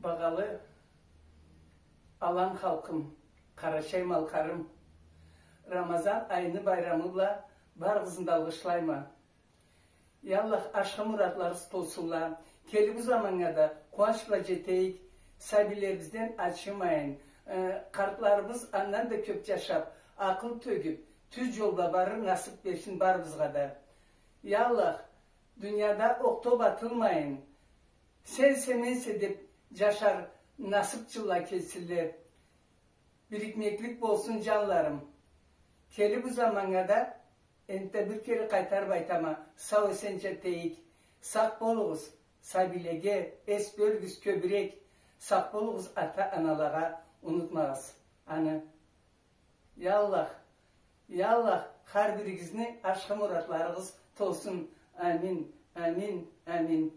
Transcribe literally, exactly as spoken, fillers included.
Багъалы алан халкъым, къарачай-малкъарым, Рамазан айыны байрамы бла барыгъызны да алгъышлайма. Я Аллах, ашхы муратларыгъыз толсунла. Келир бу заманнга да къууанч бла джетейик, сабийлерибизден ачымайын. Э, къартларыбыз андан да кёб джашаб, акъыл тёгюб, тюз джол бла барыр насыб берсин барыбызгъа да. Я Аллах, дунияда окъ-тоб атылмайын, сенсе, менсе деб джашар насыб джылла келсинле. Бирикмеклик болсун, джанларым. Келир бу заманнга да энтда бир кере къайтарыб айтама, сау-эсен джетейик. Сакъ болугъуз, сабийлеге эс бёлюгюз кёбюрек. Сакъ болугъуз, ата-аналагъа, унутмагъыз аны. Я Аллах, я Аллах, хар биригизни ашхы муратларыгъыз толсун. Амин, амин, амин.